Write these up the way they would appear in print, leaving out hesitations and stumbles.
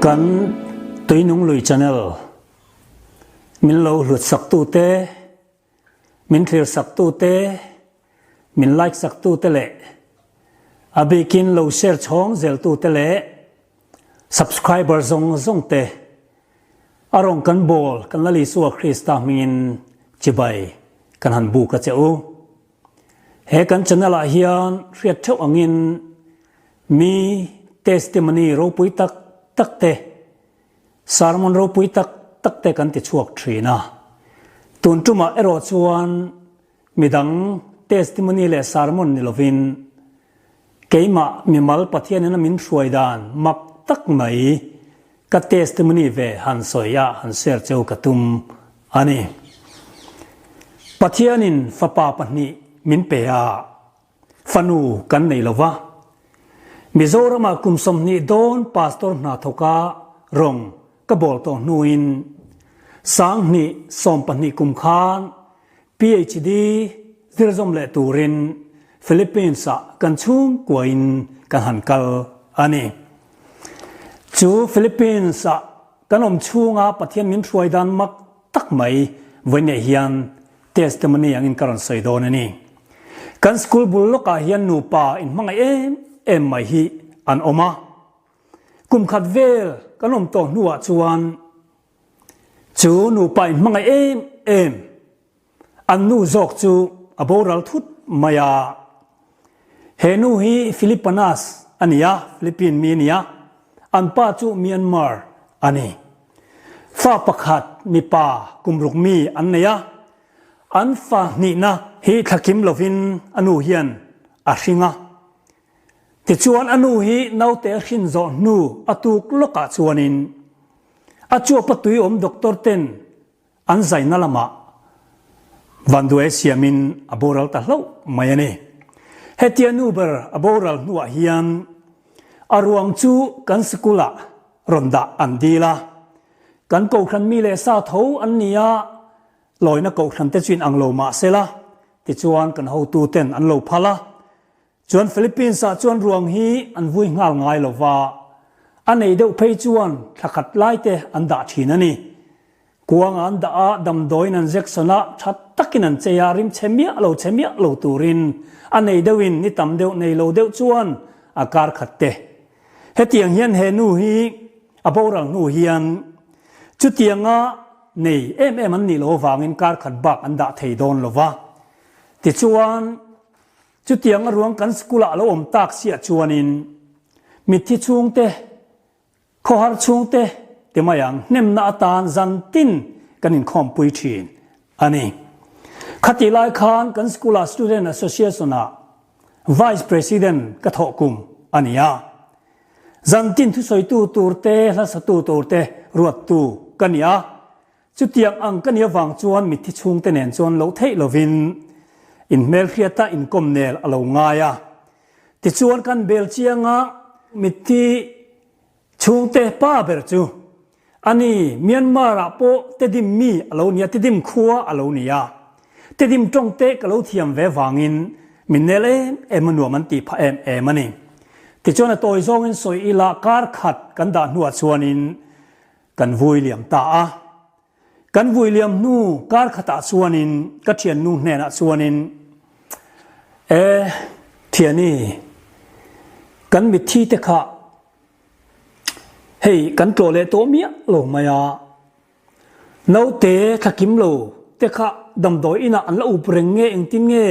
Kan Tuinung Lui Channel min lo hlut sak tute, min thlir sak tute, min like sak tute leh a bikin lo share chhawng zel tute leh subscriber zawng zawng te a rawn kan bawl kan Lal Isua Krista hmingin chibai kan han buk a che u. He kan channel ah hian hriat theuh angin mi testimony ropui tak tak te, sermon ropui tak tak te kan ti chhuak thin a. Tun tumah erawh chuan midang testimony leh sermon ni lovin keimah mimal Pathianin a min hruai dan mak tak mai ka testimony ve han sawi a han share cheu ka tum a ni. Pathianin fapa pahnih min pe a, fanu kan nei lo va. Mizoramah kum 20 dawn pastor hna thawka rawng ka bawl tawh hnuin 2012 kum khan PhD zirzawm leh turin Philippines-ah kan chhungkuain kan han kal a ni. Chu Philippines-ah kan awm chhunga Pathian min hruai dan mak tak mai vawiinah hian testimony angin ka rawn sawi dawn a ni. Kan school bul lawkah hian nupa inhmangaih em em mai hi an awm a. Kum khat vel kan awm tawh hnuah chuan chu nupa inhmangaih em em an nu zawk chu a boral thut mai a. He nu hi Filipanas a ni a, Philippine mi a ni a, an pa chu Myanmar a ni. Fa pakhat mipa kum ruk mi an nei a, an fa hnihna hi thlakim lovin a nu hian a hring a. Tichuan a nu hi naute a hrin zawh hnu a tuk lawkah chuanin a chuapa tui awm doctor ten An zaina lamah vanduai siamin a boral ta hlauh mai a ni. Hetia nu ber a boral hnuah hian a ruang chu kan sikul-ah rawn dah an dil a. Kan kohhran mi leh sa tho an ni a, lawina kohhran te chu inang lo mah sela, tichuan kan hotuten an lo phal a. Chuan Philippines-ah chuan ruang hi an vui nghal ngai lo va, a nei deuh phei chuan thla khat lai te an dah thin a ni. Kuanga an dah a, damdawiin an zek sawn a, tha takin an chei a, rim chhe miah lo chhe miah lo turin a nei deuhin ni tam deuh nei lo deuh chuan a kar khat te. Hetiang hian he nu hi a boral hnu hian chutianga nei em em an nih loh avangin kar khat bak an dah thei dawn lo va. Tichuan. Chutiang a ruang kan school ah a lo awm tak siah chuanin mitthi chhungte, khawhar chhungte ti mai ang, hnemna atan zan tin kan inkhawmpui thin a ni. Khatih lai khan kan school ah Student Association ah Vice President ka thawh kum a ni a. Zan tin thusawitu tur te, hlasatu tur te ruattu ka ni a. Chutiang ang ka nih avang chuan mitthi chhungte nen chuan loh theih lovin inhmelhriata inkawm nel a lo ngai a. Tichuan kan bel chianga mitthi chhungte pa ber chu a ni, Myanmar ah pawh Tedim mi a lo nia, Tedim khua a lo ni a. Tedim tawngte ka lo thiam ve vangin min nel em em a nuam an tih phah em em a ni. Tichuan a tawi zawngin sawi ila kar khat kan dah hnuah chuanin Kan vui liam ta a. Kan vui liam hnu kar khatah chuanin ka thiannu hnenah chuanin, E, thiani, kan mitthi te kha hei kan tlawh leh tawh miah lo mai a. Naute thlakim lo te kha damdawi inah an la up reng nge engtin nge?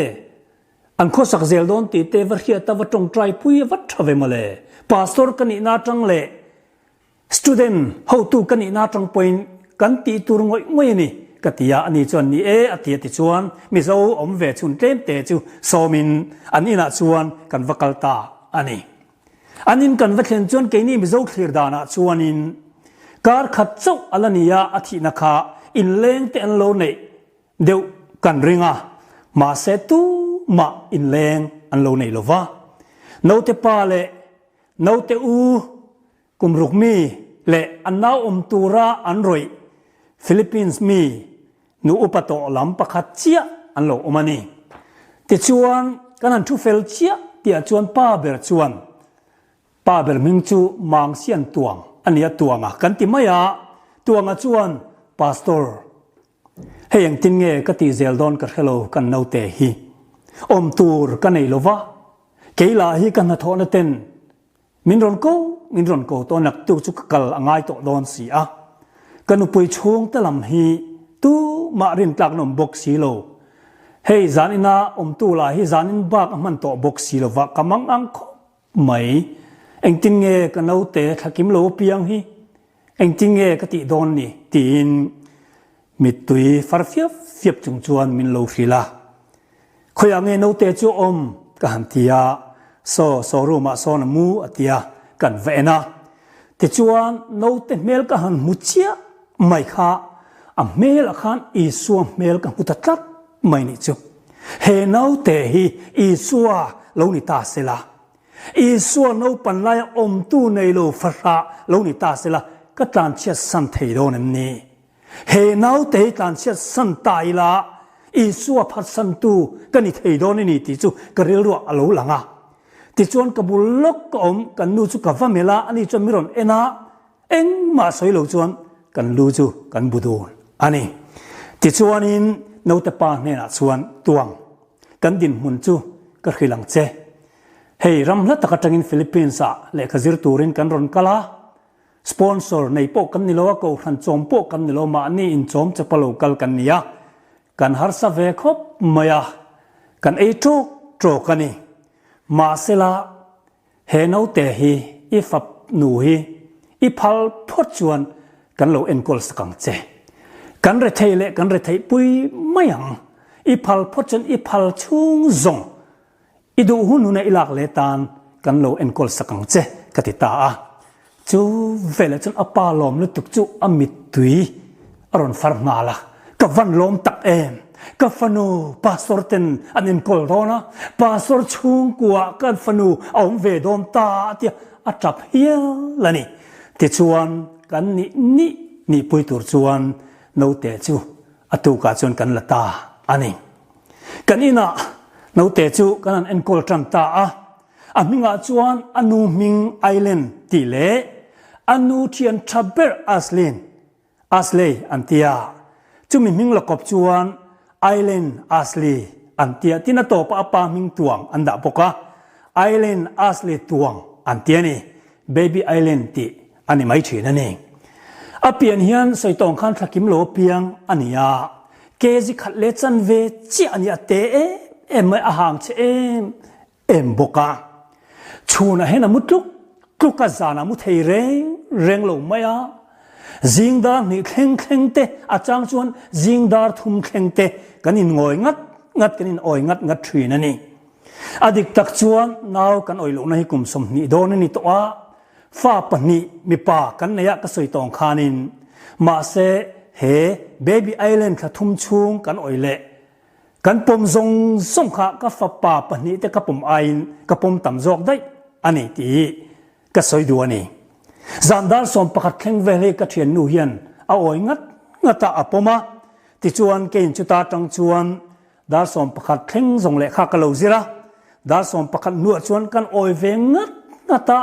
An khawsak zel dawn tih te va hriat a va tawngtai pui a va tha ve mawle. Pastor ka nihna atang leh Student, hotu ka nihna atang pawhin kan tih tur ngawih ngawih a ni, ka ti a, ani chuan ni e a ti a tichuan Mizo awm ve chhun tlem te chu sawmin an inah chuan kan va kal ta a ni. An in kan va thlen chuan keini Mizo thlir danah chuanin kar khat chauh a la ni a, a thihna kha inleng te an lo neih deuh kan ring a, mahse tumah inleng an lo nei lo va. Naute pa leh naute u Kum ruk mi leh an nau awm tura an rawih Philippines mi nu upa tawh lam pakhat chiah an lo awm a ni. Tichuan, kan han thu fel chiah tihah chuan pa ber chuan pa ber hming chu Mang Sian Tuang a nia Tuanga kan ti mai a, Tuanga chuan Pastor, hei engtin nge ka tih zel dawn ka hre lo kan naute hi. Awm tur ka nei lo va, kei lah hi ka hnathawhna ten Min rawn ko, min rawn ko tawh naktuk chu ka kal a ngai tawh dawn si a. Ka nupui chhungte lam hi tumah rintlak na awm bawk si lo. Hei zan ina awmtu lah hi zanin bak a hman tawh bawk si lova ka mang ang khawp mai. Engtin nge ka naute thlakim lo apiang hi engtin nge ka tih dawn ni tiin mittui far fiap fiap chung chuan min lo hrilh a. Khawiah nge naute chu a awm? ka han ti a, Saw, saw room ah sawn a mu a ti a, kan va en a. Tichuan naute hmel ka han hmu chiah mai kha a hmelah khan Isua hmel ka hmu ta tlat mai nih chu. He naute hi Isua lo ni ta sela, Isua naupan laia awmtu nei lo fahrah lo ni ta sela ka tlanchhiat san thei dawn em ni? He naute hi tlanchhiat san ta ila Isua phatsantu ka ni thei dawn a ni tih chu ka rilruah a lo lang a. Tichuan ka bul lawk ka awm, kan nu chu ka va melh a, ani chuan mi rawn en a, engmah sawi lo chuan kan lu chu kan bu dun a ni. Tichuanin naute pa hnenah chuan tuang kan dinhmun chu ka hrilh ang che. Hei ram hla tak atangin Philippines-ah lehkha zir turin kan rawn kal a, Sponsor nei pawh kan ni lo a, kohhran chawm pawh kan ni lo, mahni inchawm chawpa lo kal kan ni a, kan harsa ve khawp mai a, kan ei tawk tawk a ni. Mahsela, he naute hi i fap nu hi i phal phawt chuan kan lo enkawl sak ang che. Kan rethei leh kan retheih pui mai ang, i phal phawt chuan i phal chhung zawng I duh hun huna i lak leh tan kan lo enkawl sak ang che, ka ti ta a. Chu veleh chuan a pa lawm lutuk chu a mittui a rawn far nghal a, Ka van lawm tak em! Ka fanu Pastor ten an enkawl dawn a, Pastor chhungkuaah kan fanu a awm ve dawn ta a tia a tap hial a ni. Tichuan kan nih nih nihpui tur chuan naute chu a tukah chuan kan la ta a ni. Kan inah naute chu kan han enkawl tan ta a, a hmingah chuan a nu hming Ailen tih leh a nu thian tha ber Aslin, Asley an ti a, chumi hming la kawp chuan Ailen Asli an ti a, tin a tawpah a pa hming Tuang an dah bawk a, Ailen Asli Tuang an ti a ni, Baby Ailen tih a ni mai thin a ni. A pian hian Saitawng khan thlakim lo piang a ni a, kg khat leh chanve chiah a ni a te em em mai, a hang che em em bawk a. Chhunah hian a mu tluk tluk a, zanah a mu thei reng reng lo mai a, zing dar hnih thleng thleng te, a chang chuan zing dar thum thleng te kan inngawi ngat ngat, kan inawi ngat ngat thin a ni. A dik tak chuan nau kan awih lohna hi kum 20 dawn a ni tawh a, Fa pahnih mipa kan nei a ka sawi tawng khanin mahse he Baby Island thla thum chhung kan awih leh kan pawm zawng zawng kha ka fapa pahnih te ka pawm aiin ka pawm tam zawk daih a ni tih ka sawi duh a ni. Zan dar 11 thleng vel hi ka thiannu hian a awi ngat ngat a a pawm a, tichuan keiin chuta tang chuan Dar 11 thleng zawng leh kha ka lo zir a, dar 11 hnuah chuan kan awi ve ngat ngat a,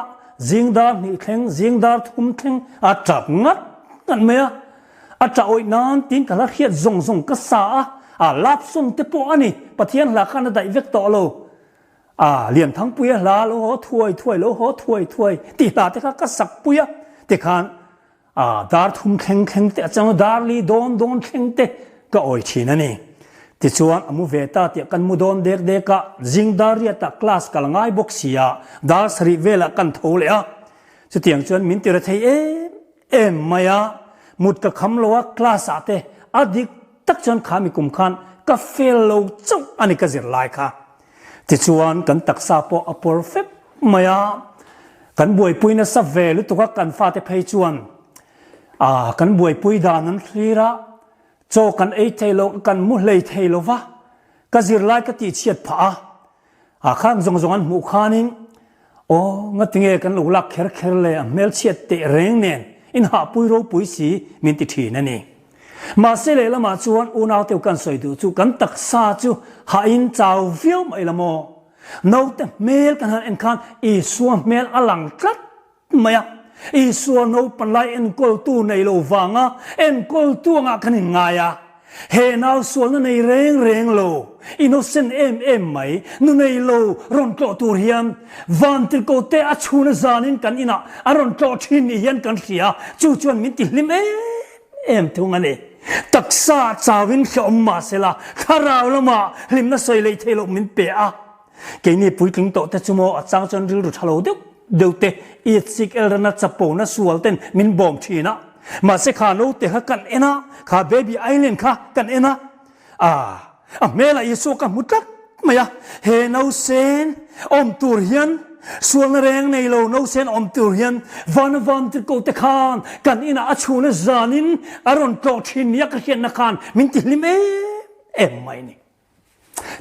zing dar hnih thleng, zing dar thum thleng a tap ngat ngat mai a. A tah awih nan tiin ka hla hriat zawng zawng ka sa a, a lap sawng te pawh a ni, Pathian hla khan a daih vek tawh lo. A Lianthangpuia hla lo haw thuai thuai, lo haw thuai thuai tih hla te kha ka sak pui a, tikhan A dar thum thleng thleng te a chang a, dar li dawn dawn thleng te ka awi thin a ni. Tichuan a mu ve ta tiah kan mu dawn dek dek a, zing dar riatah class kal ngai bawk si a, dar sarih velah kan tho leh a. Chutiang chuan min ti rethei em em mai a, mut ka kham lo a, class ah te a dik tak chuan kha mi kum khan ka fail lo chauh a ni ka zir lai kha. Tichuan kan taksa pawh a pawr fep mai a, kan buaipui nasa ve lutuk a, kan fate phei chuan ah kan buaipui dan an thlir a, chaw kan ei thei lo, kan mu hlei thei lo va, ka zirlai ka tihchhiat phah a, ah khang zawng zawng an hmuh khanin Aw, ngatinge kan lo lak kher kher le, a hmelchhiat teh reng nen inhahpui ropui si min ti thin a ni. Mahse lehlamah chuan unaute kan sawi duh chu kan taksa chu hahin chau viau mai la maw? Naute hmel kan han en khan Isua hmel a lang tlat mai a. Isua naupan lai enkawltu nei lo vanga enkawltu angah kan inngai a. He nau sualna nei reng reng lo, innocent em em mai, nu nei lo rawn tlawh tur hian Vantirhkoh te a chhuna zanin kan inah an rawn tlawh thin ni hian kan hria, chu chuan min ti hlim em em thung a ni. Taksa chauin hrehawm mah sela, thlarau lamah hlimna sawi leh theih loh min pe a. Keini puitling tawh te chu maw a chang chuan rilru tha lo deuh deuh te itsik elrana chapona sual ten min bawm thin a. Mahse kha naute kha kan en a, kha baby island kha kan en a, ah a hmelah Isua ka hmu tlat mai a, he nausen awm tur hian sualna reng nei lo nausen awm tur hian vana van tirhkoh te khan kan inah a chhuna zanin a rawn tlawh thin nia ka hriatna khan min ti hlim em em mai ni.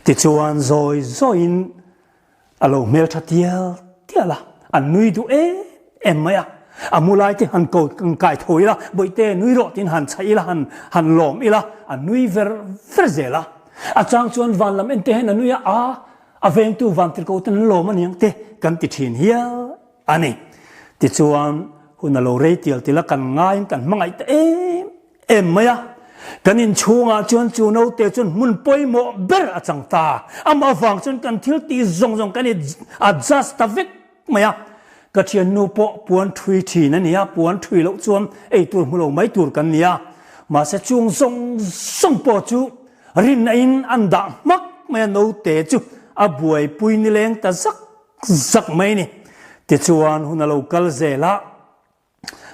Tichuan zawi zawiin a lo hmeltha tial tial a, a nui duh em em mai a. A mu lai te han ko kai tho ila, Bawihte nui rawh tiin han chhaih ila, han han lawm ila, a nui ver ver zel a. A chang chuan van lam en te hian a nui a, a a vengtu van tirhkoh ten an lawm aniang te kan ti thin hial a ni. Tichuan hun a lo rei tial tial a, kan ngaiin kan hmangaih ta em Em mai a, kan inchhungah chuan chu naute chuan hmun pawimawh ber a chang ta. Amah avang chuan kan thil tih zawng zawng kan i adjust ta vek mai a. Ka thiannu pawh puan thui thin a ni a, puan thui loh chuan ei tur hmu lo mai tur kan ni a. Mahse chung zawng zawng pawh chu rinna in an dah hmak mai a, naute chu a buaipui nileng ta zak zak mai a ni. Tichuan hun a lo kal zel a.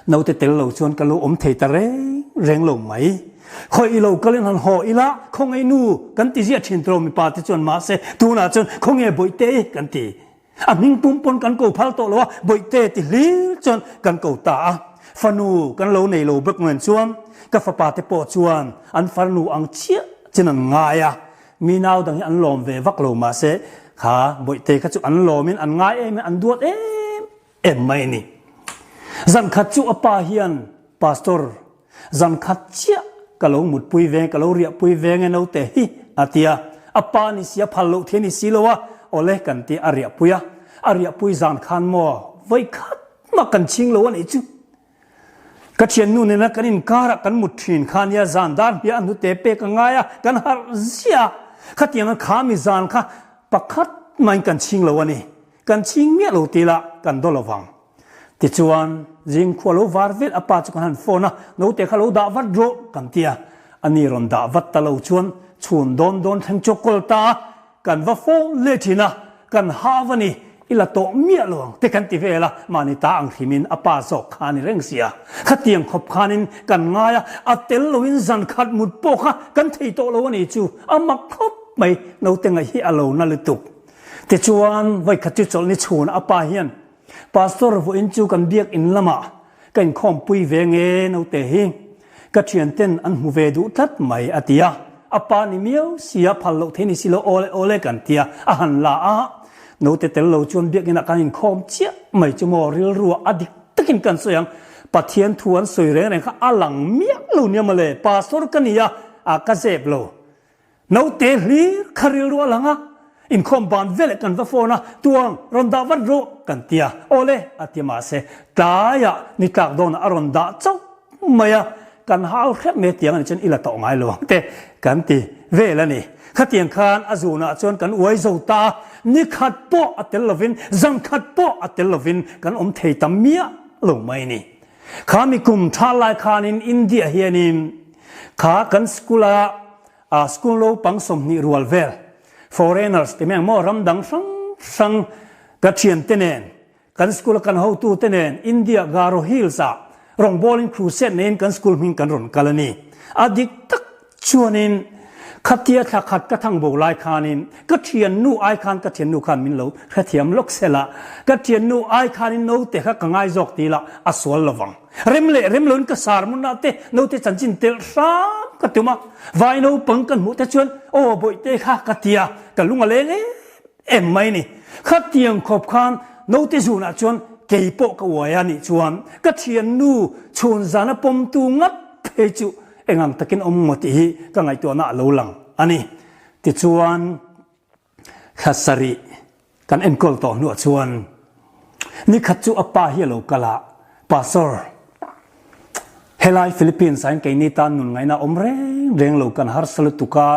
Naute tel lo chuan ka lo awm thei ta reng reng lo mai. Khawi i lo kalin han haw ila, khawngaih nu kan ti ziah thin tawh mipa te chuan mahse tunah chuan khawnge Bawihte kan ti. A hming pum pawn kan ko phal tawh lo a, Bawihte ti hlir chuan kan ko ta a. Fanu kan lo nei lo bawk nen chuan ka fapa te pawh chuan an farnu ang chiah chin an ngai a. Mi nau dang hi an lawm ve vak lo mahse kha Bawihte kha chu an lawmin an ngai em in an duat em em mai a ni. Zan khat chu a pa hian Pastor, zan khat chiah ka lo mutpui veng, ka lo riahpui veng e naute hi a ti a. A pa ni si a phal loh thei ni si lo a, awle kan ti a riahpui a. A riahpui zan khan maw vawi khat mah kan chhing lo a nih chu. Ka thiannu nena kan inkarah kan mut thin kha nia zan dar hmiah a hnute pek a ngai a, kan harh ziah a. Khatianga kha mi zan kha pakhat mahin kan chhing lo a ni. Kan chhing miah lo ti la kan daw lovang. Tichuan, zing khua lo var vel a pa chu kan han phone a, naute kha lo dah vat rawh kan ti a. Ani rawn dah vat ta lo chuan chhun dawn dawn thleng chu kawl ta a, kan va phone leh thin a, kan hau a ni, i la tawh miah lo ang te kan ti vel a, mahni ta ang hrimin a pa zawk kha a ni reng sia. Khatiang khawp khanin kan ngai a, a tel loin zan khat mut pawh kha kan thei tawh lo a ni chu, a mak khawp mai, naute ngaih hi a lo na lutuk. Tichuan, vawikhat chu chawlhni chhun a pa hian, Pastor, vawiin chu kan biakinn lamah ka inkhawmpui ve nge naute hi ka thianten an hmu ve duh tlat mai a ti a. A pa ni miau si a, phal loh thei ni si lo, awle awle kan ti a, a han la a. Naute tel lo chuan biakinah kan inkhawm chiah mai chu maw rilruah a dik takin kan sawi ang. Pathian thu an sawi reng reng kha a lang miah lo nia mawle, Pastor ka ni a, a ka zep lo. Naute hlir kha rilru a lang a, inkhawm ban veleh kan va phone a, Tuang, rawn dah vat rawh kan ti a, Awle a ti mahse tlaiah ni tlak dawnah a rawn dah chauh mai a, kan hau hrep mai tiang a nih chuan i la tawh ngai lo ang te kan ti vel a ni. Khatiang khan a zunah chuan kan uai zo ta a, ni khat pawh a tel lovin, zan khat pawh a tel lovin kan awm thei ta miah lo mai a ni. Kha mi kum tha lai khanin India hianin kha kan school a a school naupang 20 rual vel foreigners ti mai ang maw ram dang hrang hrang ka thiante nen kan school a kan hotu te nen India Garo Hills ah rawngbawlin crusade neiin kan school hming kan rawn kal a ni. A dik tak Chuanin, khatia thla khat ka thang bo lai khanin ka thiannu ai khan ka thiannu khan min lo hrethiam lawk sela, ka thiannu ai khanin naute kha ka ngai zawk ti la a sual lovang. Rem leh rem loin ka sar munah te naute chanchin telh hram ka tum a, vai naupang kan hmuh te chuan aw bawihte kha ka ti a, ka lung a leng em em mai ni. Khatiang khawp khan naute zunah chuan kei pawh ka uai a nih chuan ka thiannu chhun zana pawmtu ngat phei chu Eng ang takin awm maw tih hi ka ngaihtuahna a lo lang a ni. Tichuan, thla sarih kan enkawl tawh hnuah chuan nikhat chu a pa hi a lo kal a, Pastor, helai Philippines ah hian keini tan nun ngaihna awm reng reng lo kan harsa lutuk a,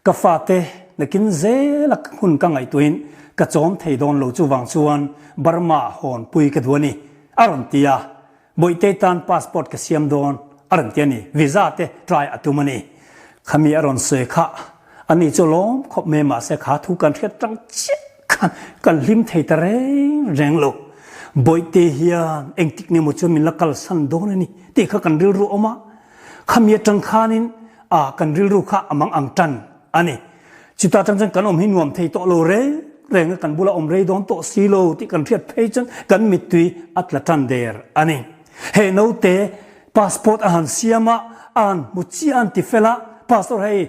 ka fate nakin zela hun ka ngaihtuahin ka chawm thei dawn lo chuvang chuan Burma ah hawn pui ka duh a ni, a rawn ti a. Bawihtei tan passport ka siam dawn a rawn ti a ni, visa te try a tum a ni. Khami a rawn sawi kha a ni chu lawm khawp mai mahse kha thu kan hriat tang chiah khan kan hlim thei ta reng reng lo. Bawihtei hian engtik nge maw chuan min la kalsan dawn a ni tih kha kan rilru awm a, khami atang khanin a kan rilru kha a mang ang tan a ni. Chuta tang chuan kan awm hi nuam thei tawh lo reng reng a, kan bula awm rei dawn tawh si lo tih kan hriat phei chuan kan mittui a tla tan der a ni. Hei naute passport a han siam a, a han hmu chiah a han ti fel a, Pastor hei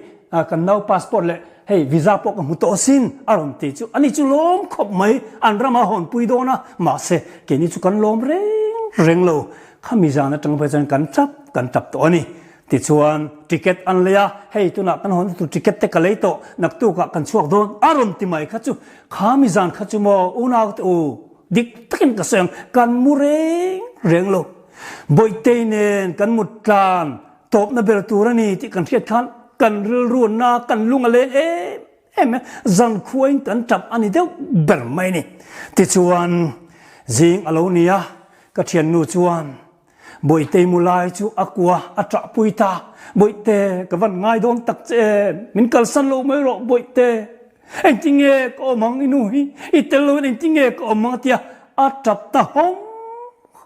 kan nau passport leh hei visa pawh ka hmu tawh asin a rawn ti chu ani chu lawm khawp mai, an rama hawnpui dawn a, mahse keini chu kan lawm reng reng lo. Khami zan atang phei chuan kan tap kan tap tawh a ni. Tichuan ticket an lei a, hei tunah kan hawn tur ticket te ka lei tawh, naktukah kan chhuak dawn a rawn ti mai kha chu, kha mi zan kha chu maw unau te u, dik takin ka sawi ang, kan mu reng reng lo. Bawihtei nen kan mut tlan tawpna ber tur a ni tih kan hriat khan kan rilru na kan lung a leng em em a, zan khuain kan tap a ni deuh ber mai a ni. Tichuan zing a lo ni a, ka thiannu chuan Bawihtei mu lai chu a kua a ṭah pui ta. Bawihte, ka van ngai dawn tak che em? Min kalsan lo mai rawh Bawihte. Engtinge ka awm ang i nu hi? I tel loin engtinge ka awm ang a tia a ṭap ta hawm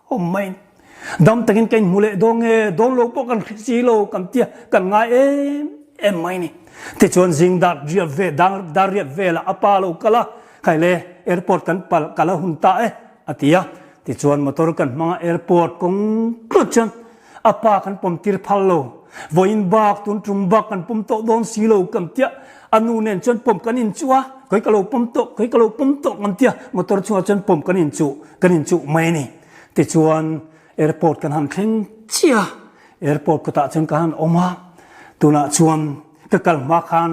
hawm mai. Dam takin ka inhmu leh dawn nge dawn lo pawh kan hre si lo kan tia kan ngai em em mai ni. Tichuan zing dar riat ve dar riat velah a pa lo kal a, Khaile airport kan pal kal a hun ta e a ti a. Tichuan motor kan hmang a airport kawng tlut chuan a pa kan pawm tir phal lo. Vawiin bak tun tum bak kan pawm tawh dawn si lo kan tia a nu nen chuan pawm kan inchuh a, khawi ka lo pawm tawh, khawi ka lo pawm tawh kan tia motor chungah chuan pawm kan inchuh kan inchuh mai a ni. Tichuan airport kan han thleng chiah a, airport kawtah chuan ka han awm a, tunah chuan ka kal hma khan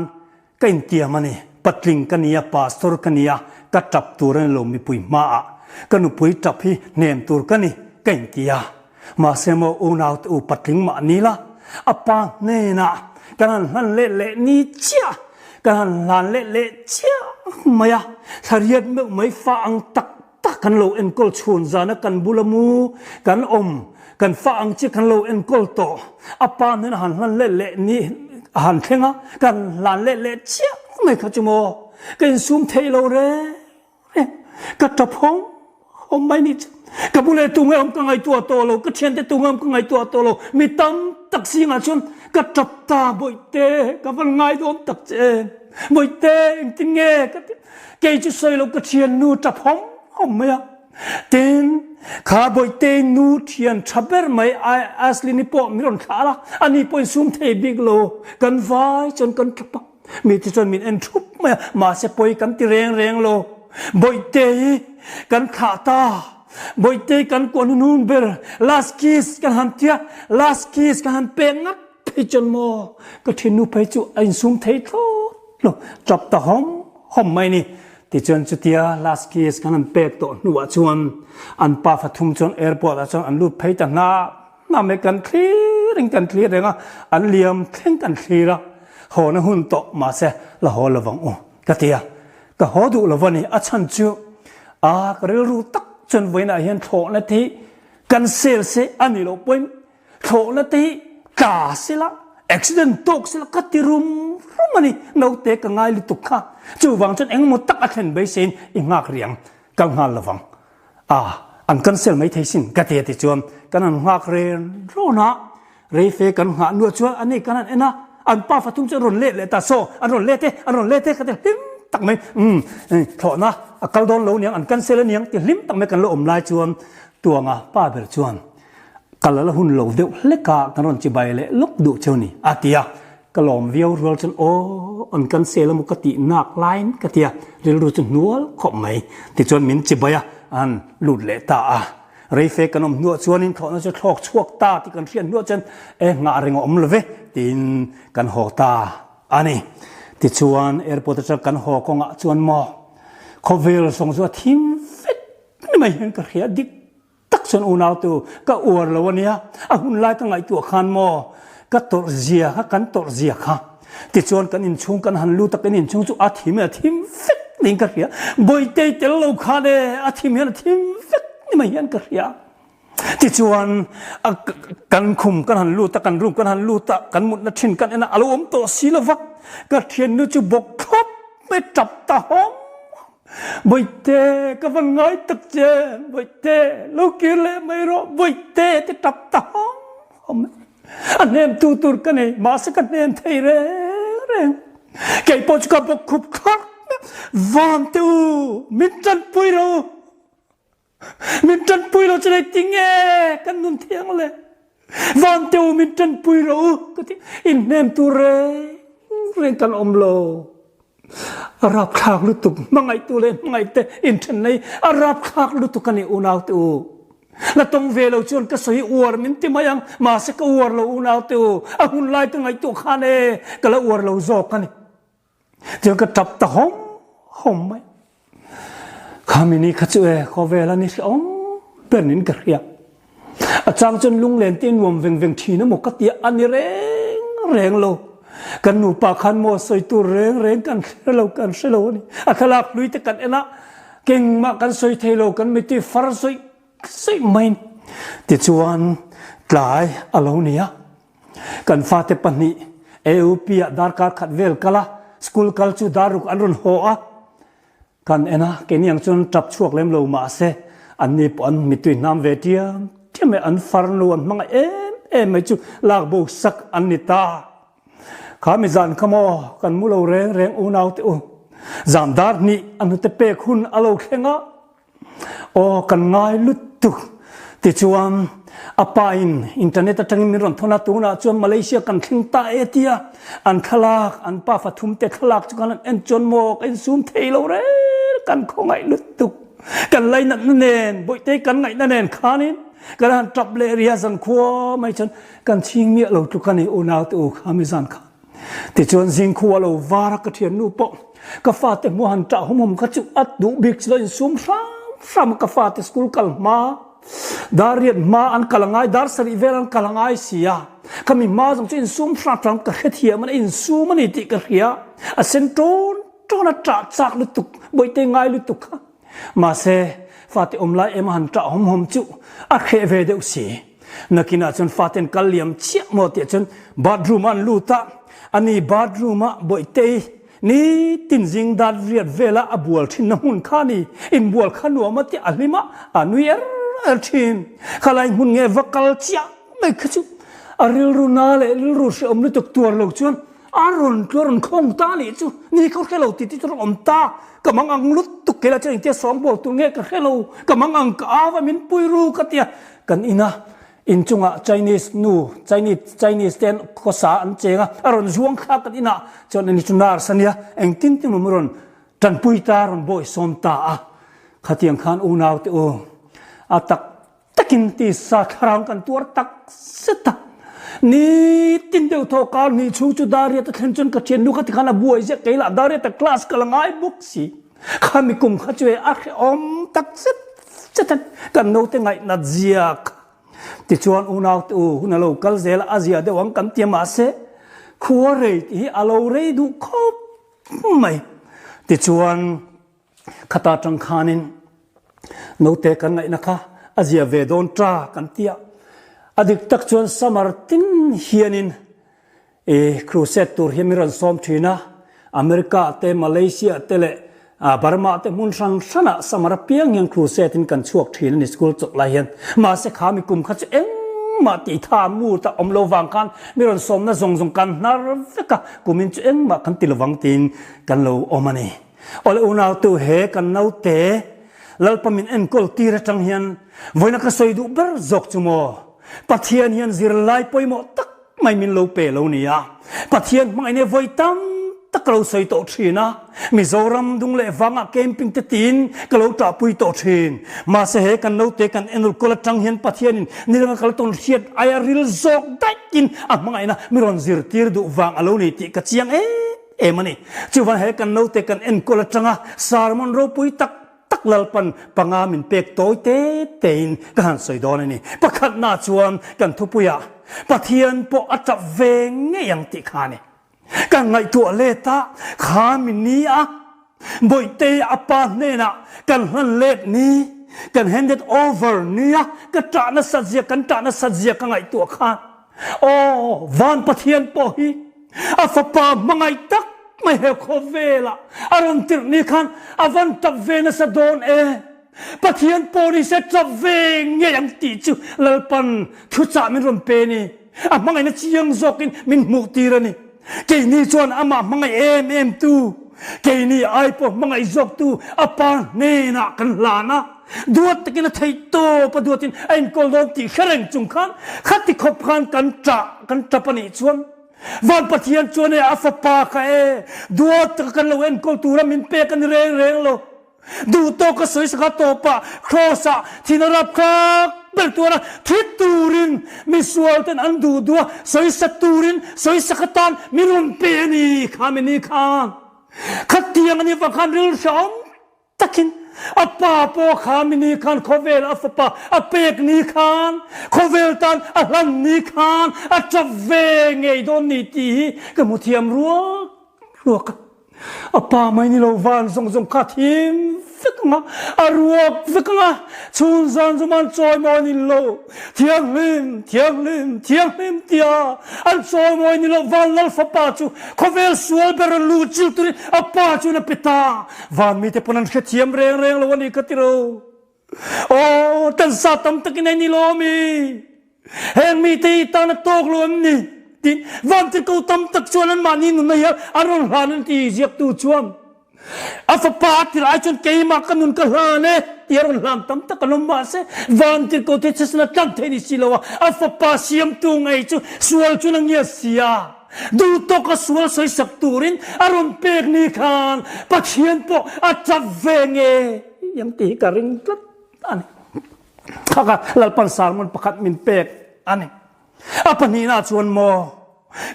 Ka intiam a ni, patling ka nia, pastor ka nia, ka tap tur a ni lo mipui hmaah. Ka nupui tap hi hnem tur ka ni, ka inti a. Mahse maw unau te u patling mah ni la, a pa hnenah kan han hlan leh leh ni chiah, kan han hlan leh leh chiah mai a, thlariat meuh mai fa ang tak tak kan lo enkawl chhun zana kan bula mu kan awm kan fa ang chi kan lo enkawl tawh a pa nen a han hlan leh leh ni a han thleng a kan hlan leh leh chiah mai kha chu maw ka insum thei lo reng reng ka tap hawm hawm mai ni chu ka bula tunge awm ka ngaihtuah tawh lo ka thiante tunge awm ka ngaihtuah tawh lo mi tam tak zingah chuan ka tap ta bawihte ka van ngai dawn tak che em bawihte engtin nge ka ti Kei chu sawi lo ka thian nu tap hawm hawm mai a. Tin, kha Bawihtei nu thian tha ber mai Ashley-ni pawh min rawn thlah a, ani pawhin sum thei bik lo, kan vai chuan kan tap a. Mite chuan min en thup mai a, mahse pawi kan ti reng reng lo. Bawihtei kan thlah ta, Bawihtei kan kuah hnuhnun ber, last kiss kan han tia, last kiss kan han pek ngat phei chuan maw ka thinnu phei chu a insum thei thlawt. Lo tap ta hawm hawm mai ni. Tichuan chutia last kiss kan han pek tawh hnuah chuan an pa fathum chuan airport ah chuan an lut phei ta hna hna mai kan thlir in kan thlir reng a, an liam thleng kan thlir a, haw na hun tawh mahse la haw lo vang u ka ti a, ka haw duh lo va ni a chhan chu a ka rilru tak chuan vawiinah hian thlawhna te hi kan sel se a nih loh pawhin Thlawhna te hi tla sela, accident tawk sela ka ti rum rum a ni. Naute ka ngai lutuk kha. Chuvang chuan engemaw tak a thlen beiseiin i nghak rih ang, kal nghal lovang. A, an cancel mai thei sin ka ti a ti chuan kan han nghak ren rawn a. Reife kan nghah nuah chuan ani kan han en a, an pa fathum chu an rawn let leh ta. Saw, an rawn let e, an rawn let e ka ti hlim tak mai. Umm, thlawhna a kal dawn lo niang, an cancel a niang ti hlim tak mai kan lo awm lai chuan Tuanga pa ber chuan Kal a la hun lo deuh hlek a, kan rawn chibai leh lawk duh cheu ni, a ti a. Ka lawm viau rual chuan aw, an cancel a maw ka tih nak laiin ka ti a, rilru chu hnual khawp mai. Tichuan min chibai a, an lut leh ta a. Reife kan awm hnuah chuanin thlawhna chu thlawk chhuak ta tih kan hriat hnuah chuan e nghah reng a awm lo ve tiin kan haw ta a ni. Tichuan airport atang kan haw kawngah chuan maw khawvel zawng chu a thim vek ni mai hian ka hria dik. Tak. chuan unautu ka uar lo a nia, a hun lai ka ngaihtuah khan maw ka tawrh zia kha kan tawrh zia kha. Tichuan kan inchhung kan han lut a, kan inchhung chu a thim a thim vek niin ka hria. Bawitei tel lo khan e a thim hian a thim vek ni mai hian ka hria. Tichuan kan khum kan han lut a, kan room kan han lut a, kan mutna thin kan en a, a lo awm tawh si lo va. Ka thiannu chu bawk thlawp mai tap ta hawm hawm. Bawihte ka van ngai tak che, Bawihte lo kir leh mai rawh, Bawihte ti tap ta hawm hawm mai. A hnem tu tur ka nei, mahse ka hnem thei reng reng. Kei pawh chu ka bawk khup thlawk mai. Vante u, min tanpui rawh u. Min ṭanpui lo chu nei ti nge kan nun thiang le? Vante u min ṭanpui rawh u ka ti. Inhnem tur reng reng kan awm lo. A rapthlak lutuk hmangaihtu leh hmangaihte inṭhen nei a rapthlak lutuk a ni unaute u. La tawng ve lo chuan ka sawi uar min ti mai ang mahse ka uar lo unaute u. A hun lai ka ngaihtuah khan e ka la uar lo zawk a ni. Chuan ka tap ta hawm hawm mai. Khami ni kha chu e khawvel a ni hrehawm ber niin ka hria. A chang chuan lunglen te nuam veng veng thin emaw ka tia a ni reng reng lo. Kan nupa khan maw sawi tur reng reng kan hre lo kan hre lo a ni. A thlalak hlui te kan en a, kengmah kan sawi thei lo, kan mitui far zawih zawih mai. Tichuan tlai a lo ni a. Kan fate pahnih AUP ah darkar khat vel kal a, school kal chu dar ruk an rawn haw a, kan en a, keini ang chuan tap chhuak lem lo mahse anni pawh an mitui hnam ve tiam tiam e, an farnu an hmangaih em em mai chu lak bo sak an ni ta. Kha mi zan kha maw kan mu lo reng reng unau te u, zan dar hnih a hnute pek hun a lo thleng a, Aw kan ngai lutuk. Tichuan a pa in internet atangin min rawn thawn a, tunah chuan Malaysia kan thleng ta e tia an thlalak, an pa fathum te thlalak chu kan han en chuan maw ka insum thei lo rel, kan khawngaih lutuk. Kan lainatna nen, Bawihtei kan ngaihna nen khanin kan han tap leh ria zankhua mai chuan kan chhing miah lo tluk a ni unaute u kha mi zan kha. Tichuan zingkhua lo var a ka thiannu pawh ka fate hmuh han ṭah hum hum kha chu a duh bik chu lo insum hram hram a ka fate school kal hma dar riat hma an kal angai dar sarih vel an kal angai si a khami hma zawng chu insum hram hram ka hrethiam a insum a ni tih ka hria a sen ṭawn ṭawn a ṭah chak lutuk bawihte ngai lutuk kha. Mahse, fate awm lai em a han ṭah hawm hawm chu a hreh ve deuh si. Nakinah chuan faten kal liam chiah maw tih chuan bathroom ah an lut a, ani bathroom ah Bawihtei nitin zing dat riat vela a bual thinna hmun kha a ni. Inbual kha nuam a tih a hlim a, a nui er er thin. Khalai hmun nge va kal chiah mai kha chu a rilru na leh rilru hrehawm lutuk tuar lo chuan A rawn tlu a rawn khawng ta nih chu ni ka hre lo titi chu rawn awm ta ka mang ang lutuk kei la chuan engtia sawngbawl tur nge ka hre lo ka mang ang ka au a min pui ru ka tia kan ina inchungah Chinese nu Chinese Chinese te an khawsa an cheng a a rawn zuang kha kan inah chuan ani chu nurse ania engtin tin maw rawn tanpui ta rawn bawisawm ta a khatiang khan unau te u a tak Takin tisa thlarang kan tuar tak zet a. Nitin deuh thaw kar hnih chhung chu Dariat a thlen chuan ka thiannu kha tikhan a buai ziah kei lah Dariat a class ka la ngai bawk si. Khami kum kha chu e a hrehawm tak zet zet a kan naute ngaihnat zia kha. Tichuan unaute u hun a lo kal zel a, a zia deuh ang kan ti a mahse khua rei tih hi a lo rei duh khawp mai. Tichuan. Khata tang khanin naute kan ngaihna kha a zia ve dawn ta kan ti a. A dik tak chuan summer tin hianin i crusade tur hi mi rawn sawm thin a. America te, Malaysia te leh Burma te hmun hran hranah summer apiang hian crusade in kan chhuak thin a ni school chawlh lai hian. Mahse kha mi kum kha chu engmah tih tha mood a awm lo vang khan mi rawn sawmna zawng zawng kan hnar vek a, kumin chu engmah kan ti lovang tiin kan lo awm a ni. Awle unautu he kan naute Lalpa min enkawl tir atang hian vawiina ka sawi duh ber zawk chu maw? Pathian hian zirlai pawimawh tak mai min lo pe lo nia. Pathian hmangaihna vawi tam tak ka lo sawi tawh thin a, Mizoram dung leh vangah camping te tiin ka lo tahpui tawh thin. Mahse he kan naute kan enkawl atang hian Pathianin nilanga ka la tawn hriat aia ril zawk daihin a hmangaihna mi rawn zirtir duh vang a lo ni tih ka chiang em. Em a ni. Chuvan he kan naute kan enkawl atanga sermon ropui tak tak. tak Lalpan panga min pek tawi te tein ka han sawi dawn a ni. Pakhatna chuan kan thupuiah Pathian pawh a tap ve ngei ang tih kha a ni. Ka ngaihtuah let a, kha mi ni a, Bawihtei a pa hnenah kan hlan let ni, kan handed over ni a, ka ṭah nasat zia, kan ṭah nasat zia ka ngaihtuah khan, aw, van Pathian pawh hi a fapa hmangaih tak mai he khawvelah a rawn tirh ni khan a van ṭap ve nasa dawn e. Pathian pawh ni se ṭap ve ngei ang tih chu Lalpan thuchah min rawn pe ni. A hmangaihna chiang zawkin min hmuh tir a ni. Keini chuan amah hmangaih em em tu, keini ai pawh hmangaih zawk tu a pa hnenah kan hlan a. Duat takin a theih tawp a duatin a inkawl dawn tih hre reng chung khan khati khawp khan kan ṭah kan ṭap a nih chuan Van Pathian chuan e a fapa kha e duat taka kan lo enkawl tura min pek a ni reng reng lo. Duh tawk ka sawi saka tawpah Kraws ah thin a rap kak ber tuar a, thi turin misual ten an duh duh a, sawisa turin sawisa ka tan min rawn pe a ni kha mi ni khan. Khatiang a nih vang khan rilhreawm takin a pa pawh kha mi ni khan khawvel a fapa a pek ni khan khawvel tan a hlan ni khan a tap ve ngei dawn ni tih hi ka hmu thiam ruak ruak a. A pa mai ni lo van zawng zawng kha thim vek ang a, a ruak vek ang a, chhun zan zawm an chawimawi ni lo, thianghlim, thianghlim, thianghlim tia an chawimawi ni lo, van lal fapa chu khawvel sual ber a lu chil turin a pa chuan a pe ta, van mite pawn an hrethiam reng reng lo a ni ka ti ro. Aw, tansa tam takin a ni lo ami? Heng mite hi tan a tawk lo em ni? Tin, vantirhkoh tam tak chuan anmahni nunna hian an rawn hlan an ti ziaktu chuan a fapa a tirh ai chuan keimah ka nun ka hlan e tih a rawn hlan tam tak an awm mahse vantirhkoh te chhesna tlang thei ni si lo a, a fapa siamtu ngei chu sual chuan a ngiat si a. Duhtawka sual sawisak turin a rawn pek ni khan Pathian pawh a tap ve nge ang tih hi ka ring tlat a ni. Khaka Lalpan sermon pakhat min pek a ni. A pahnihna chuan maw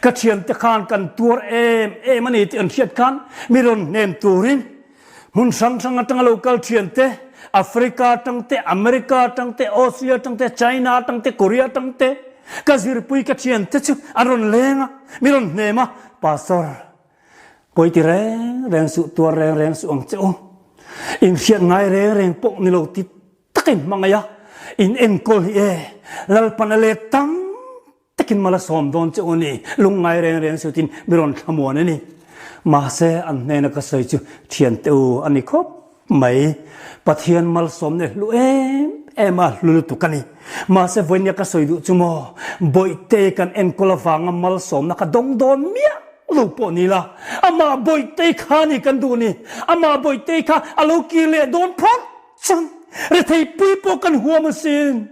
ka thiante khan kan tuar em em a ni tih an hriat khan mi rawn hnem turin Hmun hrang hrang atanga lo kal thiante, Africa atang te, America atang te, Australia atang te, China atang te, Korea atang te, ka zirpui ka thiante chu an rawn leng a, mi rawn hnem a, Pastor, pawi ti reng reng suh, tuar reng reng suh ang che u. Inhriat ngai reng reng pawh ni lo ti takin hmangaih a, in enkawl hi e, Lalpan a let tam takin mal a sawm dawn che u ni, lungngai reng reng sutin mi rawn thlamuan a ni. Mahse, an hnena ka sawi chu thiante u a ni khawp mai. Pathian malsawmna hlu em em a, hlu lutuk a ni. Mahse, vawinia ka sawi duh chu maw, Bawihtei kan enkawl avanga malsawmna ka dawng dawn miah lo pawh ni la, amah Bawihtei kha ni kan duh ni, amah Bawihtei kha a lo kir leh dawn phawt chuan retheipui pawh kan huam asin.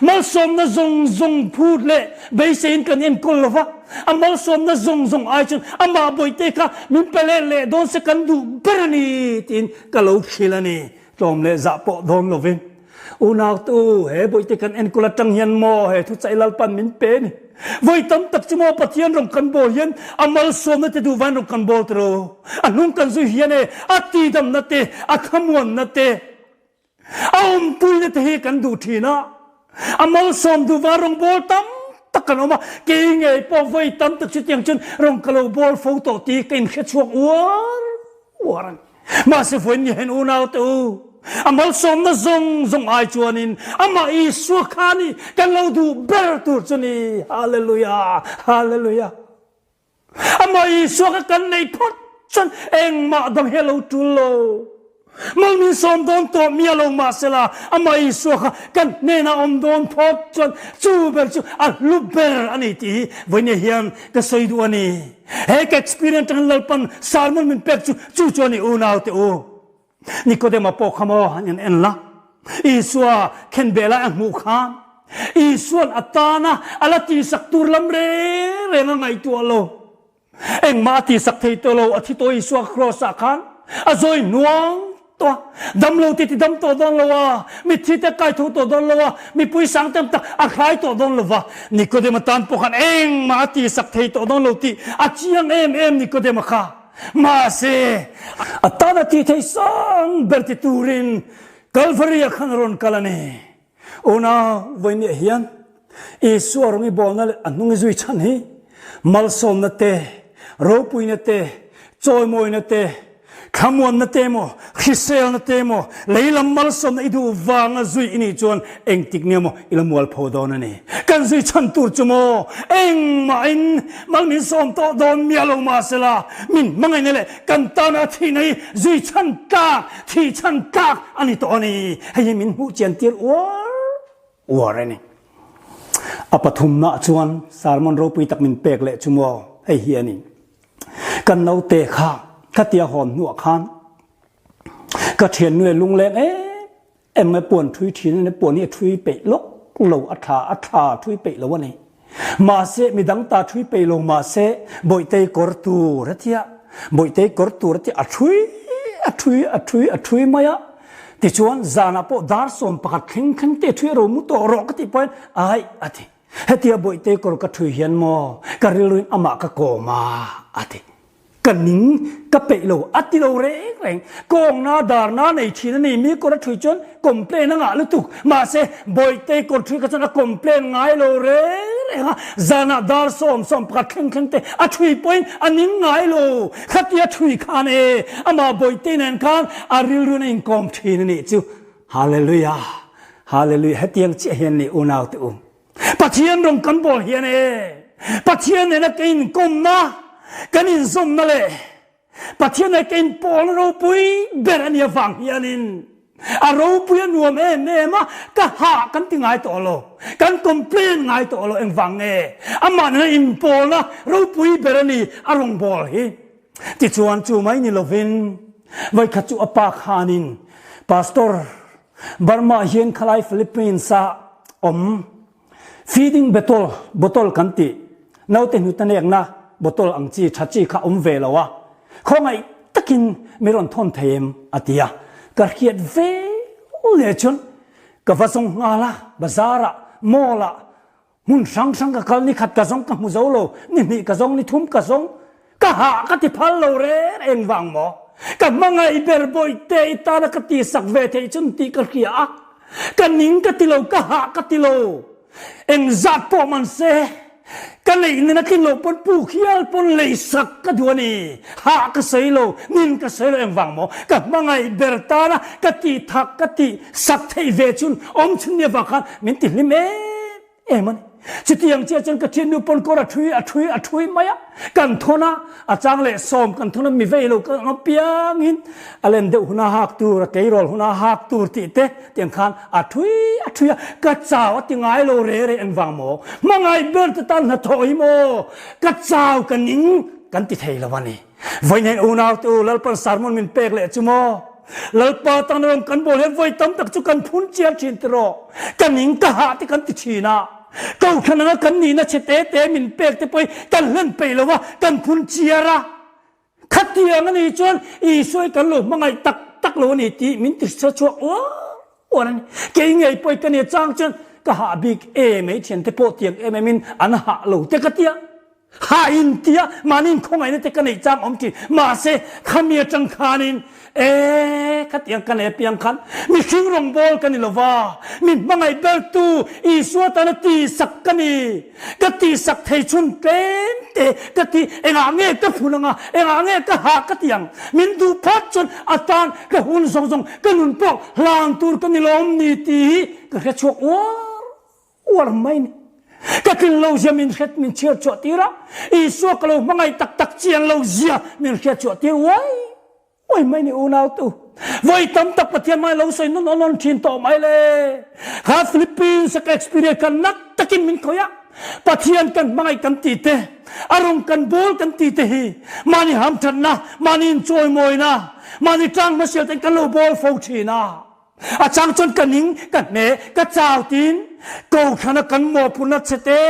Malsawmna zawng zawng phut leh beiseiin kan enkawl lo va, a malsawmna zawng zawng ai chuan amah bawihte kha min pe leh leh dawn se kan duh ber a ni tiin ka lo hrilh a ni. Tlawm leh zah pawh dawn lovin, Unautu, he bawihte kan enkawl atang hian maw he thuchai Lalpan min pe a ni. Vawi tam tak chu maw Pathian rawng kan bawl hian a malsawmna te duh vain rawng kan bawl ta ro. A hnung kan zui hian e a tidamna te, a thlamuanna te, A awmpuina te hi kan duh thin a, a malsawm duh vang rawng bawl tam tak kan awm a, kei ngei pawh vawi tam tak chutiang chuan rawng ka lo bawl fo tawh tih ka inhre chhuak uar uar a ni. Mahse vawiin ni hian unau te u, a malsawmna zawng zawng ai chuanin amah Isua kha ni kan lo duh ber tur chu ni. Hallelujah! Hallelujah! Amah Isua kha kan neih phawt chuan engmah dang hi a lo tul lo. Mal min sawm dawn tawh miah lo mahsela amah Isua kha kan hnenah awm dawn phawt chuan chu ber chu a hlu ber a ni tih hi vawinia hian ka sawi duh a ni. He ka experience atangin Lalpan sermon min pek chu chu chu a ni unaute u. Nikodema pawh kha maw han in en la, Isua khenbeh lai a hmuh khan Isua'n a tana a la tihsak tur lam reng reng a ngaihtuah lo. Engmah a tihsak thei tawh lo, a thi tawh Isua kraws ah khan a zawi hnuang tawh a, damlo te ti dam tawh dawn lo a, mitthi te kai tho tawh dawn lo a, mipui sang tam tak a hlai tawh dawn lo va, Nikodema tan pawh khan engmah a tihsak thei tawh dawn lo tih a chiang em em Nikodema kha. Mahse, a tana tih theih sang ber ti turin Kalvari-ah khan a rawn kal a ni. Unau, vawiinniah hian Isua rawng i bawlna leh a hnung i zui chhan hi malsawmna te, ropuina te, chawimawina te, thlamuanna te emaw, hriselna te emaw, lei lam malsawmna i duh vanga zui i nih chuan engtik nge maw i la mualpho dawn a ni. Kan zui chhan tur chu maw engmahin mal min sawm tawh dawn miah lo mahsela min hmangaihna leh kan tana a thihna hi zui chhan tlak, thih chhan tlak a ni tawh a ni. Hei hi min hmuh chian tir uar uar a ni. A pathumnaah chuan sermon ropui tak min pek leh chu maw hei hi a ni. Kan naute kha khatia hawn hnuah khan ka thiannu leh lungleng em em mai puan thui thin a ni, puan hi a thui peih lawk lo, a thla a thla thui peih lo a ni. Mahse midang ta thui peih lo mahse Bawihtei kawr tur a tia, Bawihtei kawr tur a tia a thui a thui a thui a thui mai a. Tichuan zanah pawh dar 11 thleng thleng te thui a ro mu tawh rawh ka tih pawhin aih a ti. Hetia Bawihtei kawr ka thui hian maw ka rilruin amah ka kawm a, a ti. Ka ning, ka peih lo, a ti lo reng reng. Kawngna, darna nei thin a ni. Mi kawr a thui chuan complain a ngah lutuk. Mahse, Bawihtei kawr thui kha chuan a complain ngai lo reng reng a. Zanah dar sawm, 11 thleng thleng te a thui pawhin a ning ngai lo. Khatia thui khan e, amah Bawihtei nen khan a rilruin a inkawm thin a nih chu. Hallelujah! Hallelujah! Hetiang chiah hian ni unaute u. Pathian rawng kan bawl hian e, Pathian nena ka inkawmna, kan inzawmna leh Pathian nena ka inpawlna ropui ber a nih avang hianin a ropui a nuam em em a, ka hah kan ti ngai tawh lo, kan complain ngai tawh lo engvang nge amah nena inpawlna ropui ber a ni a rawngbâwl hi. Tichuan chu mai ni lovin vawikhat chu a pa khanin Pastor Burma hian khalai Philippines ah awm feeding bottle bottle kan tih naute hnute nekna bottle ang chi tha chi kha awm ve lo a khawngaih takin mi rawn thawn thei em a ti a ka hriat ve leh chuan ka va zawng nghal a bazar ah mall ah Hmun hrang hrang ka kal, ni khat ka zawng ka hmu zo lo, ni hnih ka zawng, ni thum ka zawng, ka hah ka ti phal lo reng engvang maw? Ka hmangaih ber Bawihte i tana ka tihsak ve theih chun tih ka hria a, ka ning ka ti lo, ka hah ka ti lo, engzat pawh man se, ka neih nen a tlin loh pawn puk hial pawn leisak ka duh a ni, hah ka sawi lo, nin ka sawi lo engvang maw? Ka hmangaih ber tana ka tihthak ka tihsak theih ve chun awm chhun ni avang khan min ti hlim em em a ni. Chutiang chiah chuan ka thiannu pawn kawr a thui a thui a thui mai a, kan thawn a, a chang leh sawm kan thawn a, mi vei lo kan awm piangin a len deuh huna hak tur, a tleirawl huna hak tur tih te tiang khan a thui a thui a, ka chau a ti ngai lo re re engvang maw? Hmangaih ber te tan hnathawh hi maw? Ka chau ka ning kan ti thei lo a ni. Vawiin unau te u Lalpan sermon min pek leh chu maw? Lalpa tan rawng kan bawl hian vawi tam tak chu kan phun chiar thin tiraw? Ka ning ka hah te kan ti thin a. Kohhran anga kan nihna chhe te te min pek te pawhin kan hlen peih lo a, kan phun chiar a. Khatiang a nih chuan Isua hi kan lo hmangaih tak tak lo a ni tih min ti hre chhuak uar uar a ni. Kei ngei pawhin ka nia chang chuan ka hah bik em ai thiante pawh tiang em em in an hah lo te ka tia. Ha in tia mahni in khawngaihna te ka neih chang awm thin. Mahse khami atang khanin e khatiang ka nei apiang khan mihring rawngbâwl ka ni lova, min hmangaih bertu Isua tana tihsak ka ni. Ka tihsak thei chhun tlem te ka ti engah nge ka phun anga, engah nge ka hah ka ti ang. Min duh phawt chuan a tan ka hun zawng zawng ka nun pawh hlan tur ka ni lawm ni tih hi ka hre chhuak uar Uar mai ni. Ka tlin lo zia min hret min chhiar chhuah tir a, Isua ka lo hmangaih tak tak chian lo zia min hriat chhuah tir uai uai mai ni unau tu. Vawi tam tak Pathian hmai lo sawi nawn nawn thin tawh mai le. Kha Philippines a ka experience kha nak takin min khawih a, Pathian kan hmangaih kan tih te, a rawng kan bawl kan tih te hi mahni hamthatna, mahni inchawimawina, mahni tang hmasial ten kan lo bawl fo thin a. A chang chuan ka ning, ka hne, ka chau tiin kohhrana kan mawhphurhna chhe te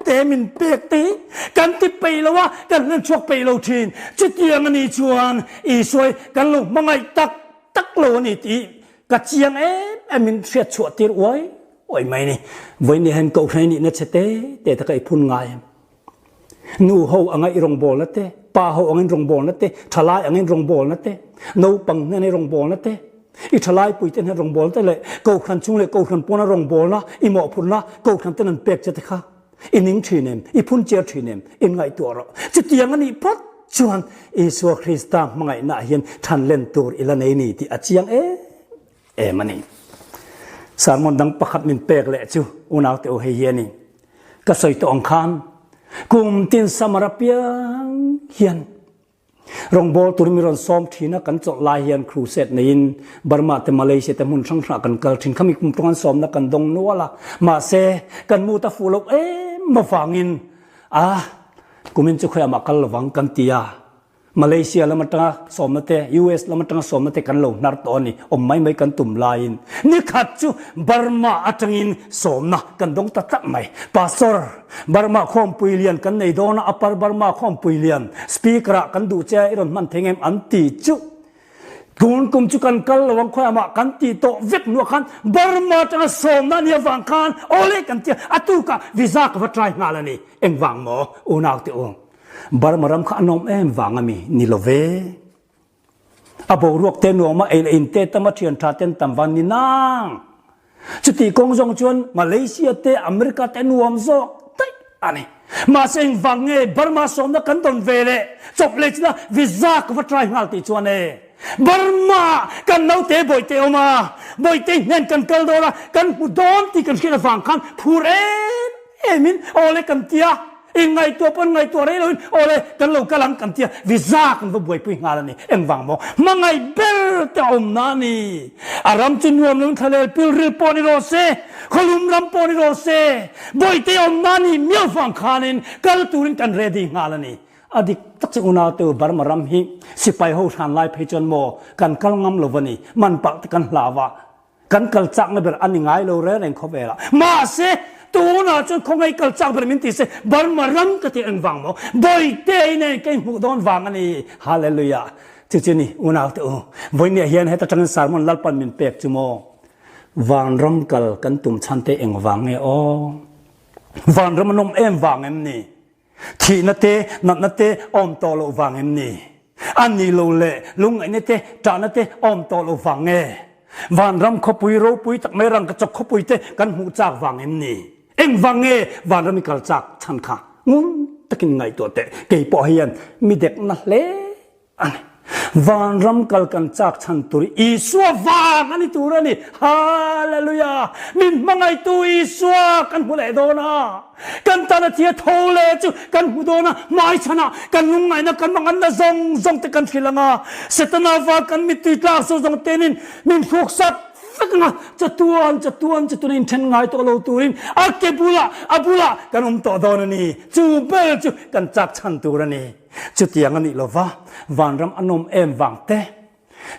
te min pek te hi kan ti peih lo a, kan hlen chhuak peih lo thin. Chutiang a nih chuan Isua hi kan lo hmangaih tak tak lo a ni tih ka chiang em em min hriat chhuah tir uai uai mai ni. Vawiin hian kohhran i nihna chhe te te te kha i phun ngai em? Nu ho anga i rawngbawlna te. Pa ho angin rawngbawlna te, thalai angin rawngbawlna te, naupang hnena rawngbawlna te, i thalai puite hnen rawngbawlna te leh kohhran chung leh kohhran pawna rawngbawlna i mawhphurhna kohhran ten an pek che te kha i ning thin em, i phun chiar thin em, in ngaihtuah rawh. Chutiang a nih phawt chuan Isua Krista hmangaihnaah hian thanlen tur i la nei ni tih a chiang em em a ni. Sermon dang pakhat min pek leh chu unaute u hei hi a ni. Ka sawi tawh ang khan kum tin summer apiang hian rawngbâwl tur mi rawn sawm thin a, kan chawlh lai hian crusade neiin Burma te Malaysia te hmun hrang hrangah kan kal thin. Khami kum tawng an sawmna kan dawng nual a, mahse kan mut a fuh loh em avangin a kumin chu khawiah mah kal lovang kan ti a. Malaysia lam atanga sawmna te, US lam atanga sawmna te kan lo hnar tawh a ni. Awm mai mai kan tum laiin nikhat chu Burma atangin sawmna kan dawng ta tlat mai. Pastor, Burma khawmpui lian kan nei dawn a, Upper Burma khawmpui lian, Speaker ah kan duh che a, i rawn hman thei ngem an ti chu. Tun kum chu kan kal lo ang khawiah mah kan tih tawh vek hnuah khan Burma atanga sawmna a nih avang khan awle kan ti a, a tukah visa ka va try nghal a ni. Engvang maw unaute u? Burma ram kha a nawm em vang a mi? Ni lo ve. A boruak te nuam a, ei leh in te tam a, thian tha ten tam van ni nang. Chuti kawng zawng chuan Malaysia te, America te nuam zawk daih a ni. Mahse engvang nge Burma sawmna kan dawn ve leh chawp leh china visa ka va try nghal tih chuan e. Burma ah kan naute bawihte awm a, bawihte hnen kan kal dawn a, kan hmu dawn tih kan hriat avang khan phur em emin awle kan ti a. Inngaihtuah pawn ngaihtuah rei loin awle kan lo kal ang kan tia visa kan va buaipui nghal a ni. Engvang maw? Hmangaih ber te awmna a ni. A ram chu nuam loin thlalel pilril pawh ni rawh se, khawlum ram pawh ni rawh se, bawihte awmna a nih miau vang khanin kal turin kan ready nghal a ni. A dik tak chu unaute u Burma ram hi sipai ho hran lai phei chuan maw kan kal ngam lo va ni, man palh te kan hlau a. Kan kal chakna ber a ni ngai lo reng reng khawvelah. Mahse, tunah chuan khawngaih kal chak ber min ti se, Burma ram ka ti engvang maw? Bawihte nen ka inhmuh dawn vang a ni. Hallelujah! Chu chu ni, unaute u, vawinia hian heta tangin sermon Lalpan min pek chu maw? Vanram kal kan tum chhan te engvang nge aw? Vanram a nawm em vang em ni? Thihna te, natna te awm tawh loh vang em ni? A nih lo leh lungngaihna te, ṭahna te awm tawh loh vang nge? Vanram khawpui ropui tak mai rangkachawk khawpui te kan hmuh chak vang em ni? Engvang nge vanram i kal chak chhan kha ngun takin ngaihtuah teh. Kei pawh hian mi dekna hle A ni. Vanram kal kan chak chhan tur Isua vang a ni tur a ni. Hallelujah! Min hmangaihtu Isua kan hmu leh dawn a. Kan tana thia tho leh chu kan hmu dawn a. Hmaichhanah kan lungngaihna kan manganna zawng zawng te kan hrilh ang a. Setana val kan mittui tlak zawng zawng tenin min hruksak vek ang a. Chatuan, chatuan, chatuan a inthen ngai tawh lo turin a ke bulah, a bulah kan awm tawh dawn a ni. Chu ber chu kan chak chhan tur a ni. Chutiang a nih lova, vanram a nawm em vang te,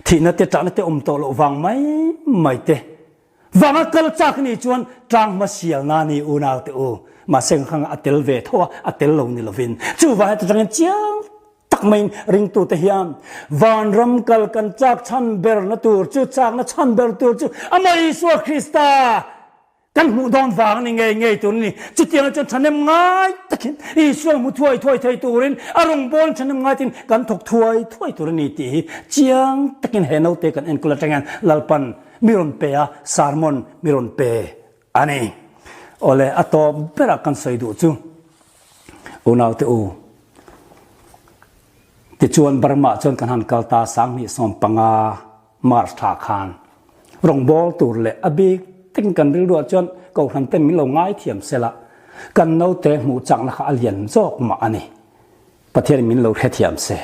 thihna te ṭahna te awm tawh loh vang mai mai te, vanga kal chak nih chuan ṭang hmasialna ni unau te u, mahse ang khang a tel ve tho a, a tel lo ni lovin. Chuvang heta ṭangin chiang tak maiin ringtute hian vanram kal kan chak chhan berna tur chu, chakna chhan ber tur chu Amah Isua Krista Kan hmuh dawn vang a ni ngei ngei tur a ni. Chutiangah chuan thahnem ngai takin Isua hmu thuai thuai thei turin a rawngbawlin thahnem ngai takin kan thawk thuai thuai tur a ni tih hi chiang takin he naute kan enkawl atang hian Lalpan mi rawn pe a, sermon mi rawn pe a ni. Awle, a tawp berah kan sawi duh chu unaute u, tichuan Burma chuan kan han kal ta 2015 March thla khan rawngbâwl tur leh a bik takin kan rilruah chuan Kohhran ten min lo ngaithiam sela, kan naute hmuh chakna kha a lian zawk mah a ni. Pathianin min lo hrethiam se.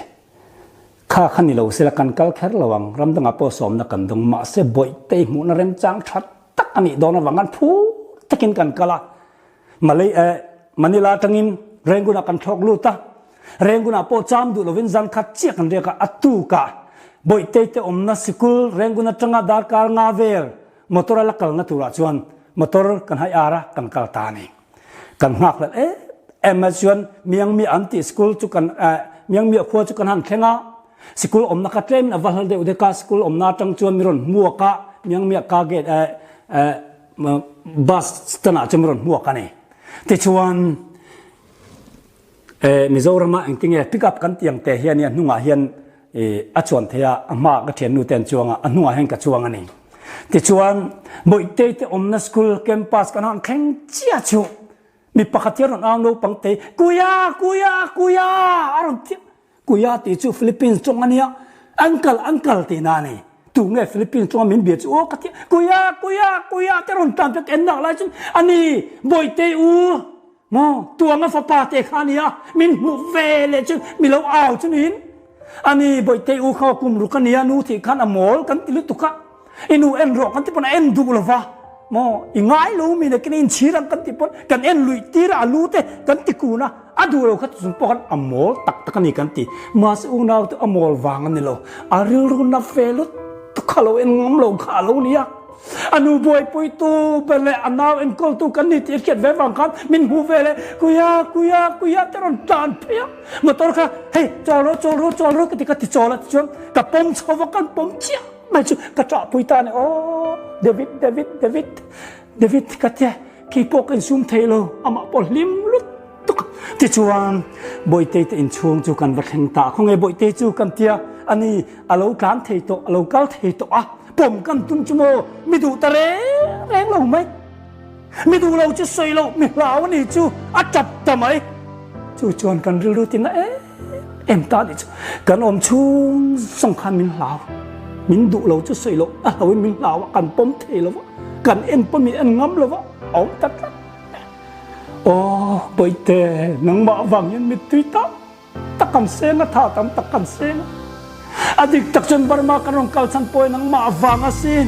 Kha kha ni lo sela kan kal kher lo ang, ram dangah pawh sawmna kan dawng mahse Bawihtei hmuhna remchang tha tak a nih dawn avang khan phur takin kan kal a. Malay eh Manila atangin Rangoon ah kan thlawk lut a, Rangoon ah pawh cham duh lovin zan khat chiah kan riak a, a tukah Bawihtei te awmna sikul Rangoon atanga darkar nga vel motor a la kalna turah chuan motor kan hai ar a, kan kal ta a ni. Kan nghak hlelh em em a chuan Miangmia an tih sikul chu kan eh Miangmia khua chu kan han thleng a, sikul awmna kha tlemin a va hlal deuh dek a, sikul awmna atang chuan mi rawn hmuak a, Miangmia ka gate eh eh Bus stand ah chuan rawn hmuak a ni. Tichuan. Mizorama engtinge pick up kan tih ang te hian a hnungah hian a chuan thei a, a hmaah ka thiannu te an chuang a, a hnungah hian ka chuang a ni. Tichuan, Bawihtei te awmna school campus kan han thleng chiah chu mi pakhat hi a rawn au naupang te, Kuya! Kuya! Kuya! a rawn ti a. Kuya tih chu Philippines tawng a nia, uncle, uncle tihna a ni. Tu nge Philippines tawnga min bia chu aw ka ti a, Kuya! Kuya! Kuya! te rawn tlan pek en nak lai chuan a ni, Bawihtei u! Maw, Tuanga fapa te kha a nia, min hmuh ve leh chu mi lo au chu niin. A ni, Bawihtei u kha kum ruk a nia, nu thih khan a mawl kan ti lutuk a, i nu en rawh kan ti pawn a en duh lo va, maw, i ngai lo mi nakin i inchhir ang kan ti pawn kan en luih tir a, a lu te kan ti kun a, a duh lo kha ti chung pawh khan a mawl tak tak a ni kan ti. Mahse unau te a mawl vang a ni lo, a rilru na ve lutuk kha lo en ngam lo kha a lo nia. A nu buaipuitu ber leh a nau enkawltu kan ni tih a hriat ve vang khan min hmu ve leh Kuia, Kuia, Kuia te rawn tlan phei a. Motor kha hei chawl rawh, chawl rawh, chawl rawh ka ti ka ti chawl a tichuan ka pawm chho va kan pawm chiah mai chu ka ṭahpui ta a ni aw David, David, David, David ka tia khi pawh ka insum thei lo amah pawh hlim lut tuk a. Tichuan Bawihtei te inchhung chu kan va thleng ta khawnge Bawihtei chu kan tia a ni a lo tlan thei tawh a lo kal thei tawh a. Pawm kan tum chu maw mi duh ta reng reng lo mai. Mi duh lo chu sawi lo, mi hlau a ni chu a tap ta mai. Chu chuan kan rilru tina em em ta ni chu. Kan awm chhung zawng khan min hlau. Min duh lo chu sawi lo, a hlau in min hlau a, kan pawm thei lo va, kan en pawm in en ngam lo va, a awm ta tlat. Aw Bawihte, nangmah vang hian mittui tak tak kan seng a, tha tam tak kan seng a. A dik tak chuan Burma kan rawn kal chhan pawhin nangmah avang asin.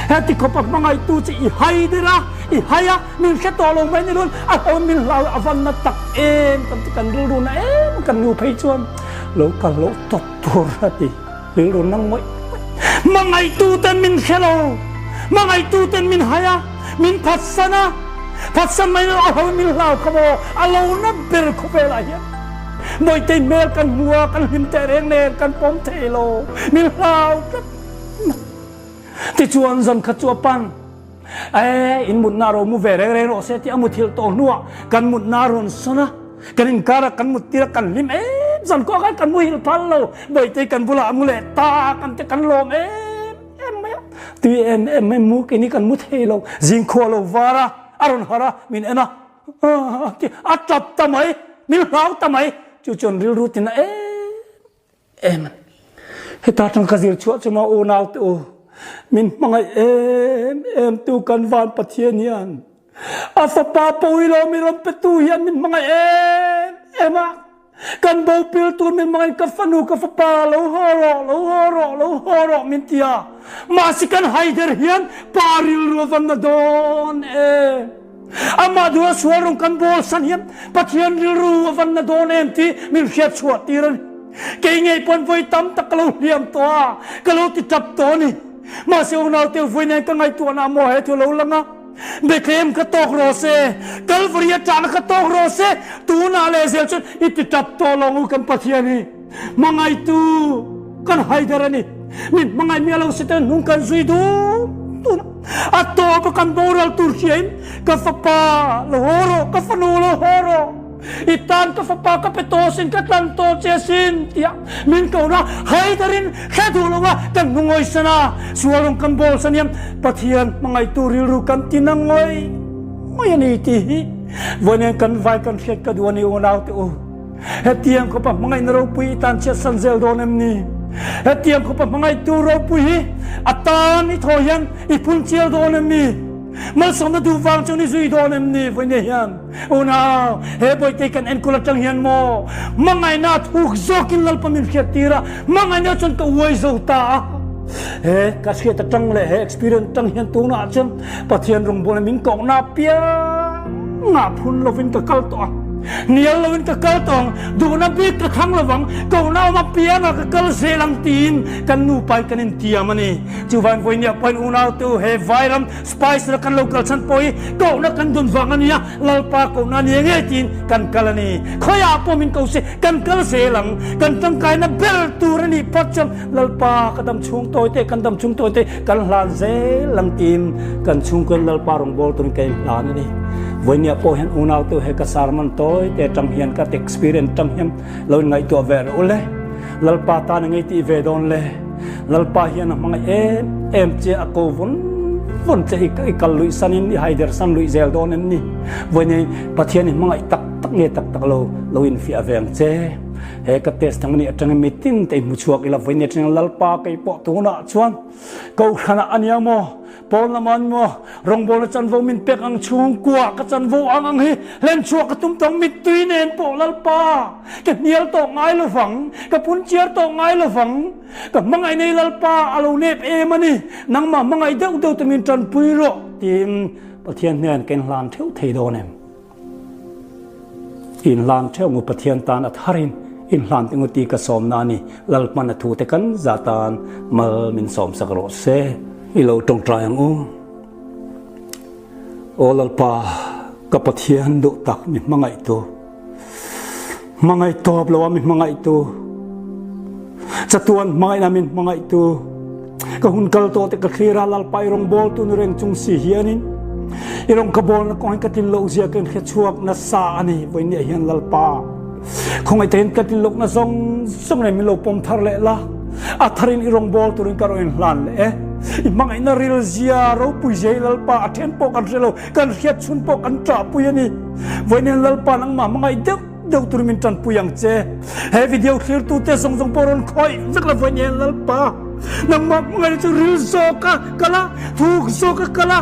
Heti khawpa hmangaihtu chu i hai der a, i hai a, min hre tawh lo mai ni lun, a hlauh min hlau a van na tak em kan ti kan rilru na em kan nu phei chuan lo kal loh tawp tur a ti. Rilru na ngawih ngawih. Hmangaihtu ten min hre lo, hmangaihtu ten min hai a, min phatsan a, phatsan mai lo a hlauh min hlau kha maw a lo na ber khawvelah hian. Bawitei hmel kan hmu a, kan hlim teh reng nen kan pawm thei lo, min hlau tlat mai. Tichuan zan khat chu a pan, E, in mutna ro mu ve reng reng rawh se tih a muthilh tawh hnuah kan mutna a rawn sawn a, kan inkarah kan mut tir a, kan hlim em zan kawh khan kan muhil phal lo, Bawitei kan bulah a mu leh ta kan te kan lawm em em mai a, tui em em mai mu keini kan mu thei lo, zingkhua lo var a, a rawn harh a, min en a, a tap ta mai, min hlau ta mai, chu chuan rilru tina em em a ni. Heta tang ka zir chhuah chu maw unau te u, min hmangaih em em tu kan van Pathian hian a fapa pawilo mi rawn pe tu hian min hmangaih em em a, kan bo pil tur min hmangaih ka fanu ka fapa lo haw rawh, lo haw rawh, lo haw rawh min ti a, mahse kan haider hian pa rilru a van na dawn em. Amah duha sual rawng kan bawl san hian Pathian rilru a van na dawn em tih min hriat chhuah tir a ni. Kei ngei pawn vawi tam tak ka lo hliam tawh a, ka lo ti tap tawh a ni. Mahse unaute vawi nen ka ngaihtuahna maw he thu lo lang a, Bethlehem ka tawk rawh se, Calvary a ṭahna ka tawk rawh se, tunah leh zel chuan i ti tap tawh lo ang u kan Pathian hi. Hmangaihtu kan haider a ni. Min hmangaih miah lo si ten hnung kan zui dun dun a. A tawp a kan boral tur hriain ka fapa lo haw rawh, ka fanu lo haw rawh, i tan ka fapa ka pe tawh asin, ka tlan tawh che asin tia min kohna haiderin hre duh lo a kan hmu ngawisan a, sual rawng kan bawl san hian Pathian hmangaihtu rilru kan ti na ngawih ngawih a ni tih hi vawiin kan vai kan hriat ka duh a ni unaute u. Hetiang khawpa hmangaihna ropui i tan chhiatsan zel dawn em ni? Hetiang khawpa hmangaihtu ropui hi a tan i thaw hian i phun chial dawn em ni? Malsawmna duh vang chuan i zui dawn em ni? Vawinia hian unau, he bawihte kan enkawl atang hian maw hmangaihna a thuk zawkin Lalpa min hriat tir a, hmangaihna chuan ka uai zo ta a. He ka hriat atang leh he experience atang hian tunah chuan Pathian rawngbawlna min kohna apiangah phun lovin ka kal tawh ang. Hnial lovin ka kal tawh ang, duhna bik ka thlang lovang, kohna awm apiangah ka kal zel ang tiin kan nupa in kan intiam a ni. Chuvain vawinia pawhin unautu he vairam spice la kan lo kal chhan pawh hi kohna kan dun vang a nia, Lalpa kohna a ni enge tiin kan kal a ni. Khawiah pawh min ko se kan kal zel ang, kan tangkaina ber tur a nih phawt chuan Lalpa ka dam chhung tawi te, kan dam chhung tawi te kan hlan zel ang tiin kan chhungkaw Lalpa rawngbâwl turin ka inhlan a ni. Vawinia pawh hian unautu he ka sermon tawi te atang hian ka experience atang hian lo in ngaihtuah ve rawh u le. Lalpa tan a ngei tih ve dawn le. Lalpa hian a hmangaih em em che a ko vawn vawn che i kal luih sanin i haider san luih zel dawn em ni. Vawinia Pathian i hmangaih tak tak nge tak tak lo lo infiah ve ang che. He ka testimony atangin mitin te i hmu chhuak ila vawinia atangin Lalpa kei pawh tunah chuan Kohhranah a nia maw? Pawn lamah an maw? Rawngbawlna chanvo min pek ang chhungkua ka chanvo ang ang hi hlen chhuah ka tum tawh mittui nen pawh Lalpa ka hnial tawh ngai lo vang, ka pun chiar tawh ngai lo vang. Ka hmangaih nei Lalpa a lo nep em a ni, nangmah hmangaih deuh deuh te min tanpui rawh tiin Pathian hnen ka inhlan theuh thei dawn em? Inhlan theuh ngu Pathian tan a tharin inhlan te ngu ti ka sawmna a ni. Lalhman a thu te kan za tan mal min sawmsak rawh se. I lo tawngtai ang u. Aw Lalpa, ka Pathian duh tak mi hmangaihtu. Hmangaih tawp lo a mi hmangaihtu. Chatuan hmangaihna min hmangaihtu. Ka hun kal tawh te ka thlir a Lalpa i rawngbawltu ni reng chung si hianin i rawng ka bawlna kawng hi ka tlin loh zia ka inhre chhuak nasa a ni. Vawinia hian Lalpa khawngaih takin ka tlin lohna zawng zawng nen min lo pawm thar leh la. A tharin i rawngbawl turin ka rawn inhlan leh e. I hmangaihna ril zia ropui zia hi Lalpa a then pawh kan hre lo. Kan hriat chhun pawh kan ṭahpui a ni. Vawiin Lalpa nangmah hmangaih deuh deuh tur min ṭanpui ang che. He video thlirtute zawng zawng pawh rawn khawih vek la vawiin Lalpa nangmah hmangaihna chu ril zawka kal a, thuk zawka kal a,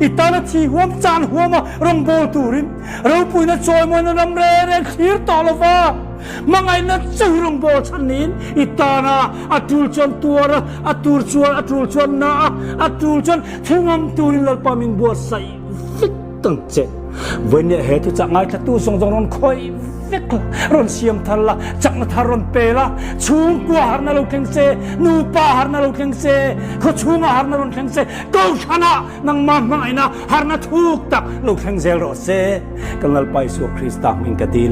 i tana thi huam chan huama rawngbâwl turin ropuina chawimawina ram reng reng thlir tawh lo va, hmangaihna chu hi rawngbâwl chhan niin i tana a ṭul chuan tuar a, a tur chuan a ṭul chuan na a, a ṭul chuan Thil ngam turin Lalpa min buatsaih vek ang che. Vawinia he thuchah ngaithlatu zawng zawng rawn khawih vek la, rawn siam thar la, chakna thar rawn pe la, chhungkua harna lo thleng se, nupa harna lo thleng se, khawchhunga harna rawn thleng se, kohhranah nangmah hmangaihna harna thuk tak lo thleng zel rawh se. Kan Lalpa Isua Krista hming ka dil.